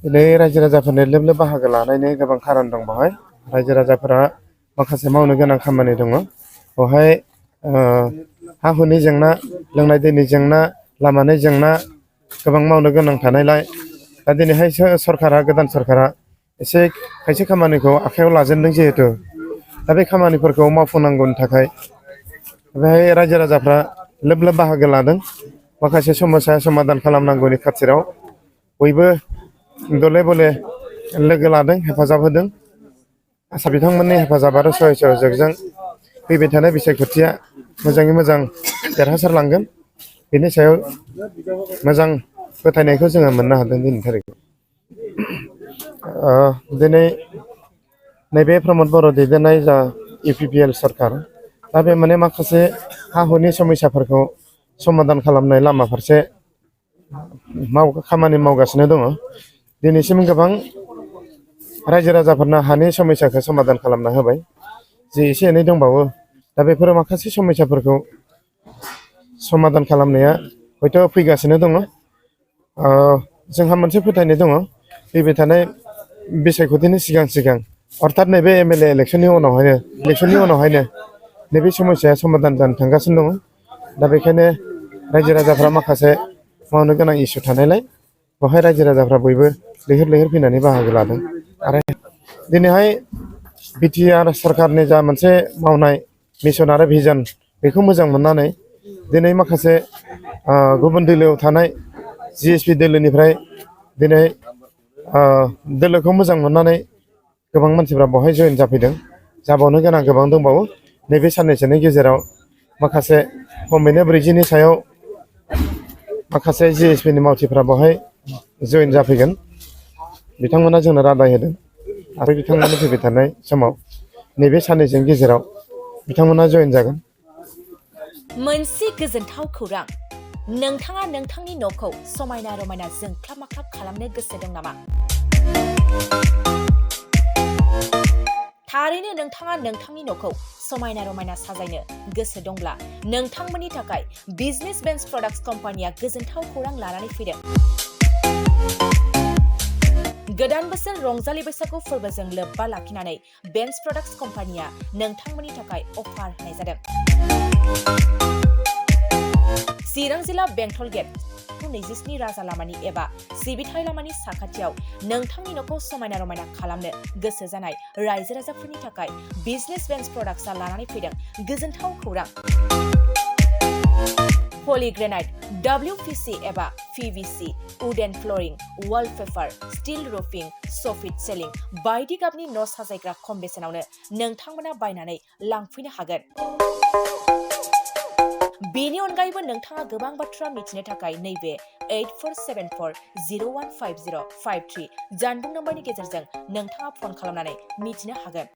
दिनै रायजो राजाफोरनि लोब लोब बाहागो लानायनि गोबां खारन दं बेवहाय रायजो राजाफोरा माखासे मावनो गोनां खामानि दङ बेवहाय हा हुनि जेंना लोंनाय दैनि जेंना लामानि जेंना गोबां मावनो गोनां थानायलाय दा दिनैहाय सरकारा गोदान सरकारा एसे खायसे खामानिखौ आखायाव लाजेनदों जिहेतु दा बे खामानिफोरखौ मावफुंनांगौनि थाखाय बेहाय रायजो राजाफ्रा लोब लोब बाहागो लादों माखासे समस्या समाधान खालामनांगौनि खाथिराव बयबो दले बले लोगो लादों हेफाजाब होदों आसा बिथांमोननि हेफाजाब आरो सहजजों फैबाय थानाय बिसायख'थिया मोजाङै मोजां देरहासारलांगोन बेनि सायाव मोजां फोथायनायखौ जोङो मोननो हादों दिनैनि थारिखआव दिनै नैबे प्रमद बर' दैदेननाय जा UPPL सरकार दा बे माने माखासे हा हुनि समस्याफोरखौ समाधान खालामनाय लामा फारसे खामानि मावगासिनो दङ दिनैसिम गोबां रायजो राजाफोरनो हानि समस्याखौ समाधान खालामना होबाय जे एसे एनै दंबावो दा बेफोरो माखासे समस्याफोरखौ समाधान खालामनाया हयथ' फैगासिनो दङ जोंहा मोनसे फोथायनाय दङ फैबाय थानाय बिसायख'थिनि सिगां अर्थात नैबे MLA इलेक्सननि उनावहायनो नैबे समस्याया समाधान जानो थांगासिनो दङ दा बेखायनो रायजो राजाफ्रा माखासे मावनो गोनां इसु थानायलाय बेवहाय रायजो राजाफ्रा बयबो लैहोर लैहोर फैनानै बाहागो लादों आरो दिनैहाय BTR सरकारनि जा मोनसे मावनाय मिशन आरो भिजन बेखौ मोजां मोननानै दिनै माखासे गुबुन दोलोआव थानाय GSP दोलोनिफ्राय दिनै दोलोखौ मोजां मोननानै गोबां मानसिफ्रा बेवहाय जयेन जाफैदों जाबावनो गोनां गोबां दंबावो नैबे साननैसोनि गेजेराव माखासे खमैनो 40नि सायाव माखासे GSPनि मावथिफ्रा बेवहाय जयेन जाफैगोन बिथांमोना जोंनो रादाय होदों आरो बिथांमोना फैबाय थानाय समाव नैबे साननैसोनि गेजेराव बिथांमोना जयेन जागोन मोनसे गोजोनथाव खौरां नोंथाङा नोंथांनि न'खौ समायना रमायना जोंख्लाब माख्लाब खालामनो गोसो दं नामा थारैनो नोंथाङा नोंथांनि न'खौ समायना रमायना साजायनो गोसो दंब्ला नोंथांमोननि थाखाय बिजनेस बेन्स प्रडाक्ट्स कम्पानिया गोजोनथाव खौरां लानानै फैदों गोदान बोसोर रंजालि बैसागु फोरबोजों लोब्बा लाखिनानै बेन्स प्रडाक्ट्स कम्पानिया नोंथांमोननि थाखाय अफार होनाय जादों चिरां जिल्ला बेंटल गेट 27 राजा लामानि एबा सिबिथाय लामानि साखाथियाव नोंथांनि न'खौ समायना रमायना खालामनो गोसो जानाय रायजो राजाफोरनि थाखाय बिजनेस बेन्स प्रडाक्ट्सआ लानानै फैदों गोजोनथाव खौरां पलिग्रेनाइट WPC एबा PVC wooden flooring wallpaper steel roofing soffit ceiling बायदि गाबनि न' साजायग्रा खम बेसेनावनो नोंथांमोना बायनानै लांफैनो हागोन बेनि अनगायैबो नोंथाङा गोबां बाथ्रा मिथिनो थाखाय नैबे 8474015053 जानबुं नम्बरनि गेजेरजों नोंथाङा फन खालामनानै मिथिनो हागोन